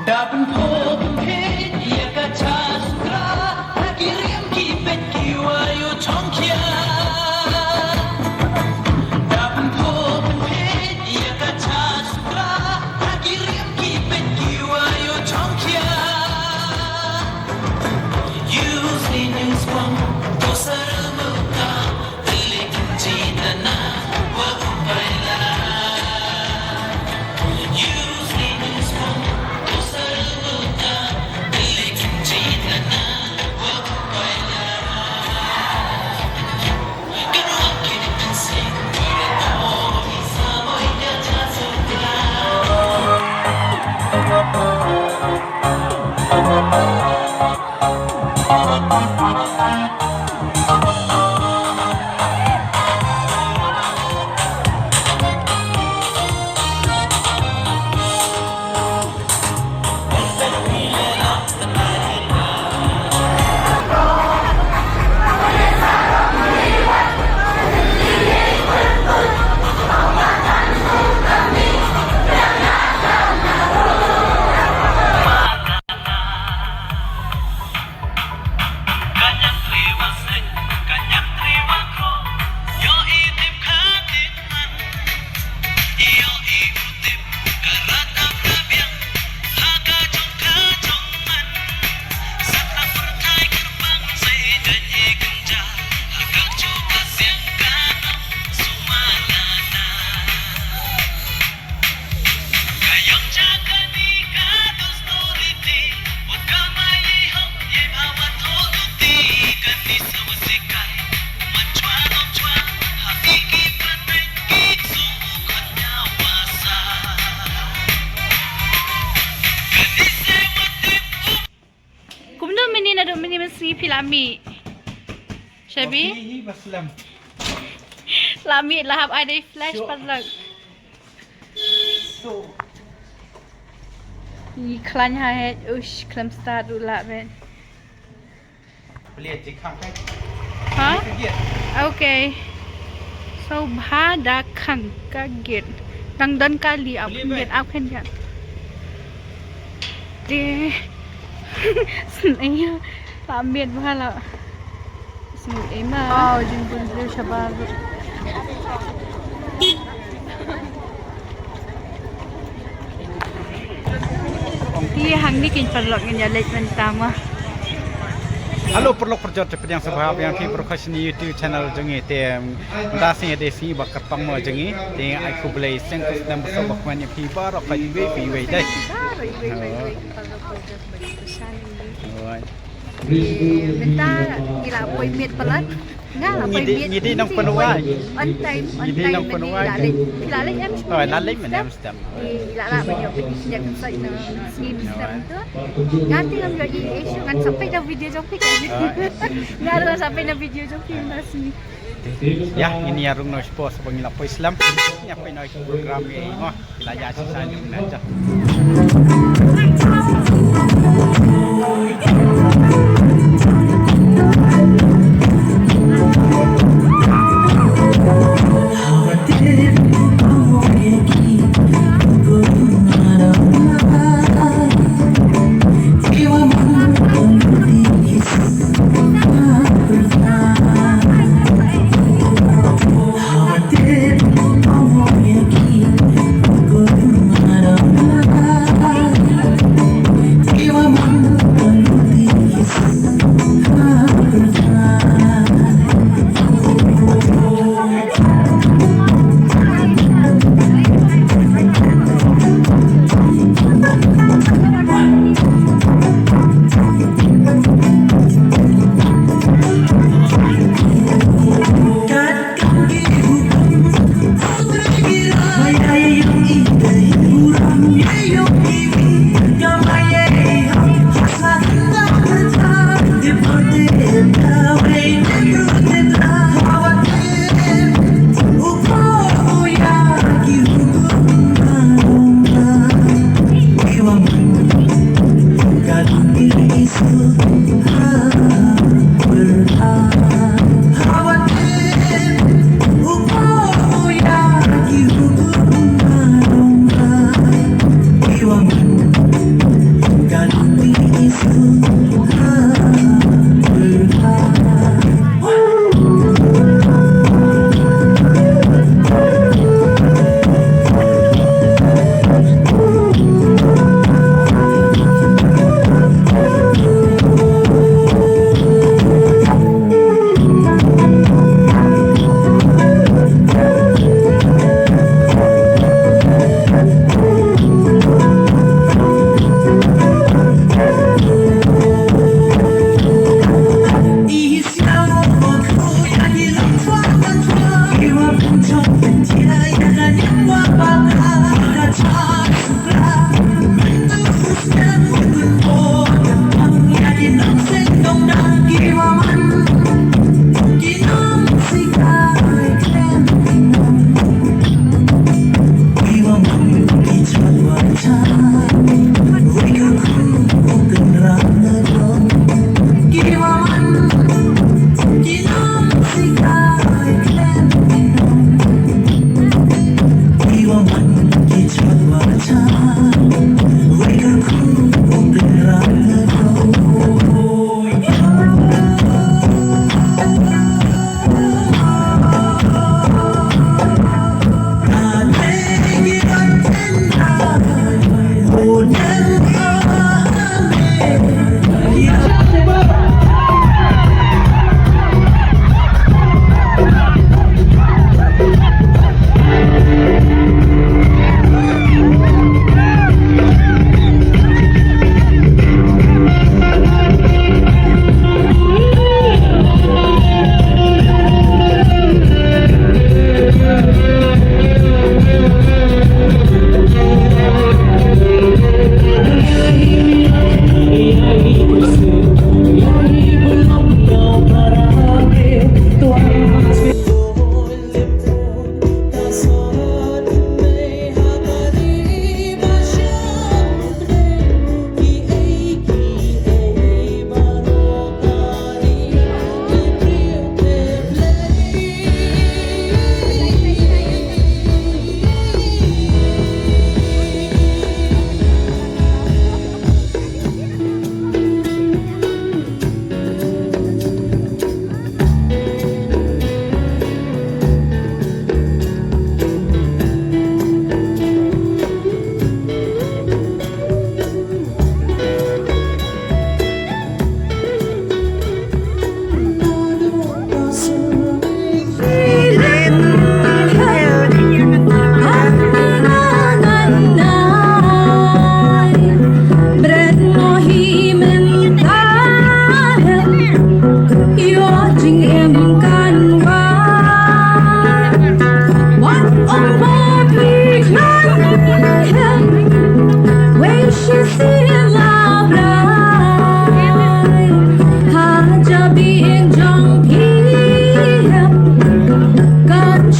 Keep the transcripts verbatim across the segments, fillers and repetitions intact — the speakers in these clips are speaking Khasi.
Da pynpoi pynpoi ïa ka cha sukra ha ki riam ki peit ki wa ïoh chong khia. Da pynpoi pynpoi ïa ka cha sukra ha ki riam ki peit ki wa ïoh chong khia. Use ni news pom to sar muka. Kumno mynnin naduh mynnin mynsngi phi la mih? Shabi? Phi hi ba slem. La mih la hap ai dei flash. Sure. Patlak. So. Ngi khlaiñ ha heh, ush, khlem start ruh lah bet. Ha? Okay. Sngewbha da khang ka gate. Dang don kali, ap khang gate, ap khang gate. Te. Sngewbha. Pamit bha la. Sngewbha. Oh, jingbun shabar. Te hangne ki paralok ngin ïa leit mynta ma. Hello paralok parajor, te pdiang sngewbha biang phi baroh sha kane ka YouTube channel jong ngi. Te mynta sngi dei sngi ba kyrpang mo jong ngi. Te ai khublei sngewbha sngewbha ba kmen ïa phi baroh iwei pa iwei dei. Alright. Mynta ngi la poi miet palat. Nga la poi miet. Ngi dei nongpynwai. On time, on time. Ngi dei nongpynwai. La leit, la leit em. Oh, la leit em. Ngi la la ban ïoh pynïap sait na sngim stem tu. Nga te ngam ïoh ïa issue, ngan sa peit na video jong phi. Nga ruh sa peit na video jong phi mynta sngi. Ïa, ngin ïa rung noh shapoh, shapoh ngi la poi slem. Ïa peit noh ïa ki program ïa i mo. Ki la ïa shisha ïa u na ja.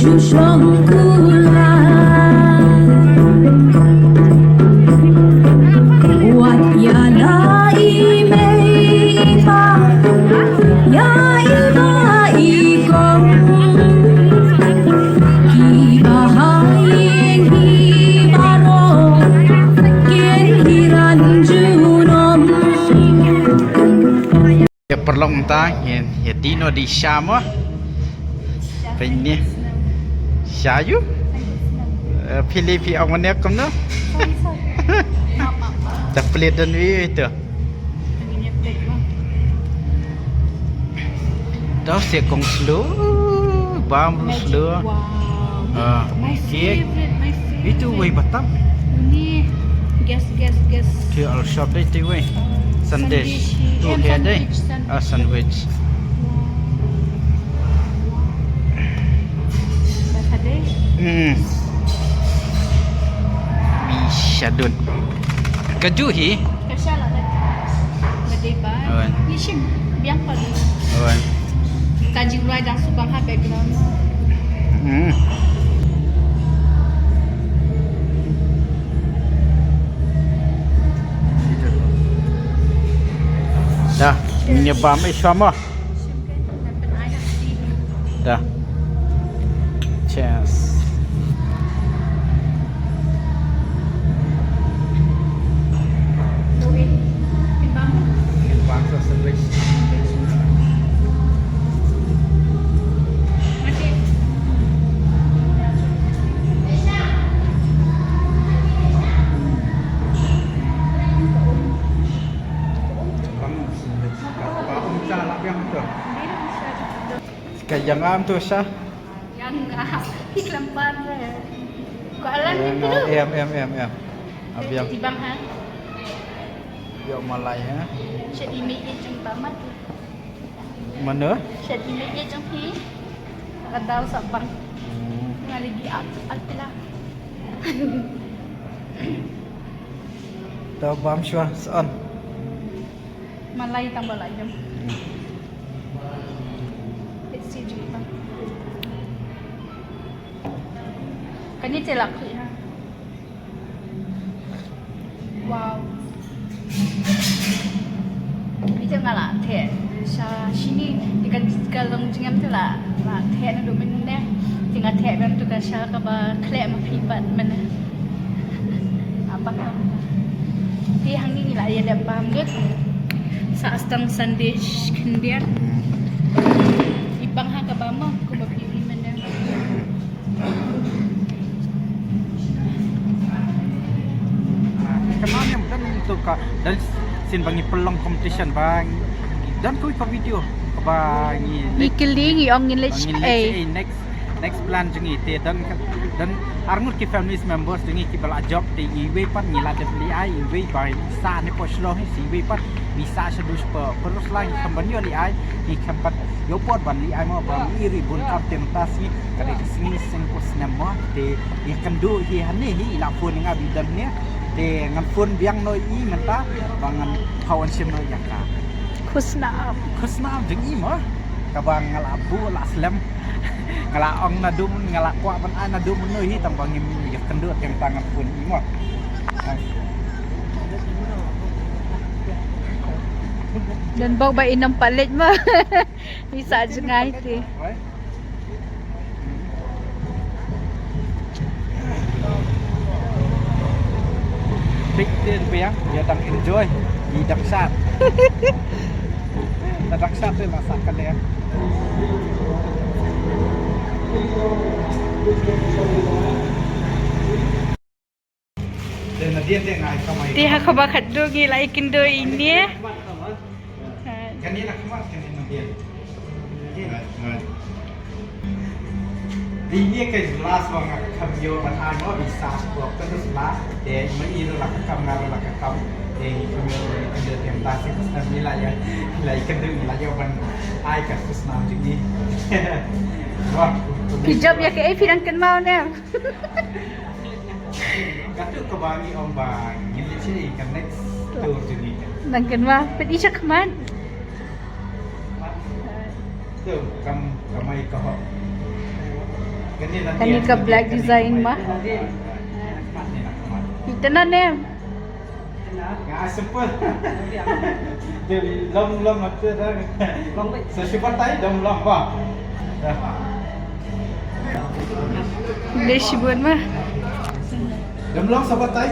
Shong kular. Wat ïa la i mei i pa, ïa i ba i kong. Ki ba ha ïing hi baroh, kin hi ran junom. Ïa paralok mynta ngin ïa dino di sha mo. Pynne. Sha yu. Eh, phi leh phi ong mane kumno? Sorry, sorry. Maaf, maaf, maaf. Ta plie don wi wi tu. Ngin ïa plie mo. Dah se kong slow, bam slow. Wow. Ah. My favorite, my favorite. Itu wei batam. Ini guess, guess, guess. Ki al shop dei ti wei. Sandwich. Sandwich. Tu eh, he dei. Sandwich, sandwich. Ah, sandwich. Wow. Wow. Dah tadi. Hmm. Mi shadut. Kaju hi. Ka sha la ka. Ka dei ba. Wan. Ni shim biang pa ni. Wan. Ka jingrwai dang subang ha background. Hmm. Dah, ni bam eh sama. Dah. Cheers. Ka yang am tu sha. Yang ah, ki klempan re. Ko alam ni tu. Em em em em. Abiang. Tibang ha. Yo malai ha. Sha di me ye jong ba mat. Mano? Sha di me ye jong hi. Ka dal sa bang. Hmm. Ngali di ap ap la. To bam shwa son. Malai tang ba la jam. Let's see, jumpa. Kani te la khui ha. Wow. Ni te nga la the. Sha shini, ni ka, ka long jingem te la, la the na du men ne. Te nga the ben tu ka sha kaba khleh ma phi pat men ne. Apa ka? Te hangne ngi la ïa leh bam lut. Sa stang sandwich khyndiat. I bang ha ka bam mo, kumba phi ri mynne. Ka bam ïa don tu ka, don sien ba ngi pynlong competition ba ngi don kawei ka video kaba ngi, ngi kylli ngi ong ngin leit, ngi leit shaei, next Next plan jong ngi te don, don arngut ki family members jong ngi kiba la jop te iwei pat ngi la dep leh ai, iwei ba i sah ne poh Shillong hi, iwei pat i sah sha dus pa Pyrshang, ngi khlem ban ïoh leh ai, ngi khlem pat ïoh por ban leh ai mo, ba ngi ri bun kam te mynta sngi ka dei ka sngi seng ko snem mo te ngi kynduh hi hangne hi, i la phone nga ba i don ne te ngan phone biang noh i mynta ba ngan phawan shim noh ïa ka. Khusnam. Khusnam jong i mo. Kaba nga la buh la slem. Nga la ong naduh mynno, nga la kwah ban ai naduh mynno hi tang ba ngim ïa kynduh teng tang ngan phone i mo. Don bok ba i nang palit mo. I sah jngai te. Big deal biang, ïa dang enjoy, i dang sat. Ta dang sat te la sat ka leh. Te ha kaba khatduh ngi la ïa kynduh ine. Kane la khmat kane na biang. Dei ne ka last ba nga kham ïoh ban ai mo, visa sport ka last. Te ma i ruh la ka kam, nga ruh la ka kam. Te i kham ïoh ban i kynduh te mynta shisien ngi la ïa, la ïa kynduh ngi la ïoh ban ai ka khusnam jong ngi. Wah. Phi jop ïa kaei, phi dang kynmaw ne? Katu kaba ngi ong ba ngin leit sha ka next tour jong ngi. Nang kynmaw, peit i shakhmat. Tu kam kamai ka hok. Kane ka black design ma. Itna ne. Nga simple. Dei long long ate da. Sa shu batai dei long ba. Dei shibun ma. Dei long sa batai.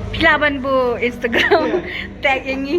Phi lah ban buh Instagram tag ïa ngi.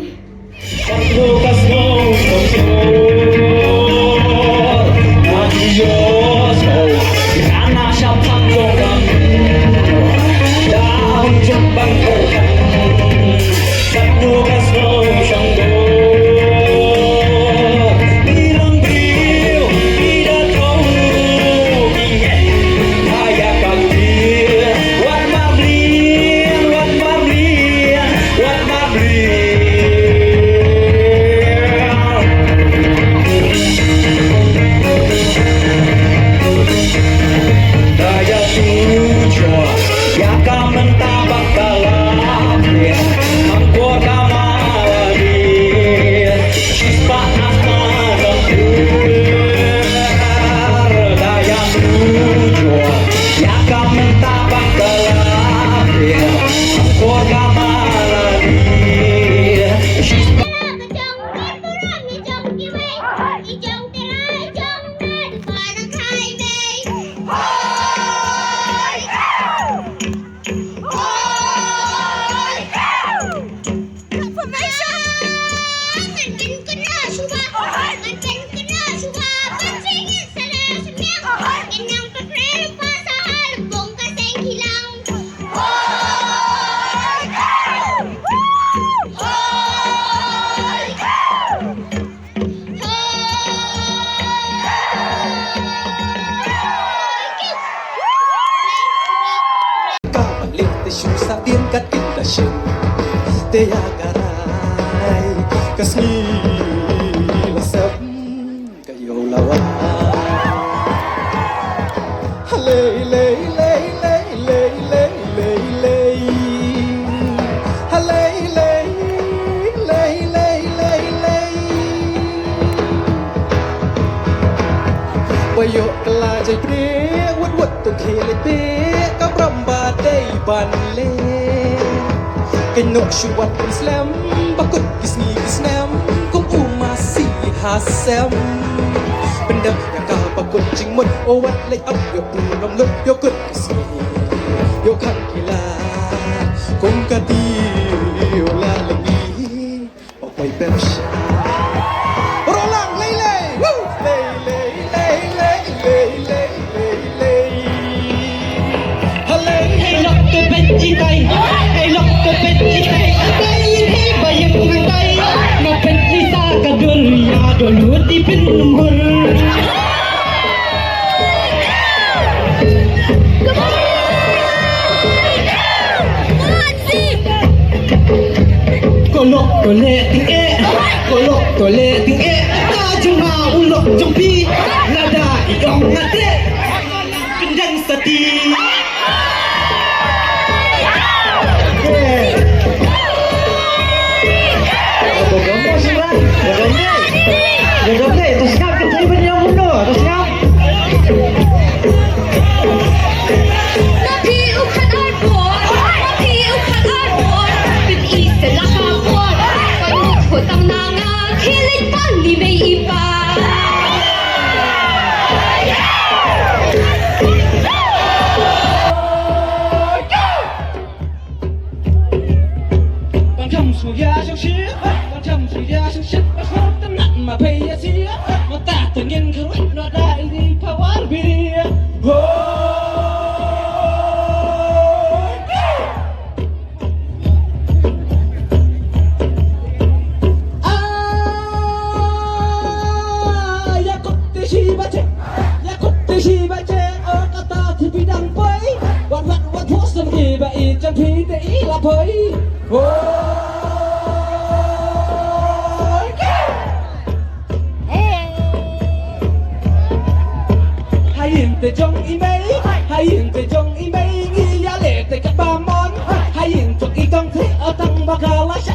Ka ban leh te shu sa dien kat kin ka shin. Te ïa ka rai ka sngi la sep ka ïew la wan. Halei lei lei lei lei lei lei lei. Halei lei lei lei lei lei. Ba ïoh ka la jai pyrshah wut wut tu khie leit pyrshah ka bram ba dei ban leh. Ka nok shu wat pynslem ba kut ki sngi ki snem kum u masi ha sem. Pyndep ïa ka ba kut jingmut o wat leit ap ïa u nong lut ïa kut ki sngi ïa khang ki la kum ka ti ïa la lagi. Oi pep sha. Rolang lei lei. Woo! Lei lei lei lei lei lei lei. Halei. Hei lok te pet jitai. Hei lok te pet jitai. Hei hei ba yem jitai. Ma pet jita ka dur ya do lut di pin numbur. Ko lok ko leh ting eh, ko lok ko leh ting eh. Ka jong nga u lok jong phi, lada i ong nga treh, pynjah sati. Eh. Ko ko ko sngap, ko ko ko. Ko ko ko, to sngap, ko ko ko, to sngap. Na phi u khat ar por, na phi u khat ar por, pyn i se la ka por, pyn i ko tang na nga, khie leit pan ni mei i pa. Ban kham su ya shang shi, ban kham su ya shang shi, ban kham tam nat ma pei ya si, ma ta ta ngin kharwit no da i di pa war bi di. Ho! Ah, ya kut te shi ba che, ya kut te shi ba che, oh, kata ti pi dang poi, wat wat wat hos tam ki ba i chan phi te i la poi. Oh. Hayin te jong i mei, hayin te jong i mei, ngi ïa leh te ka ba mon. Hayin jong i tong te, o tang ba ka la sha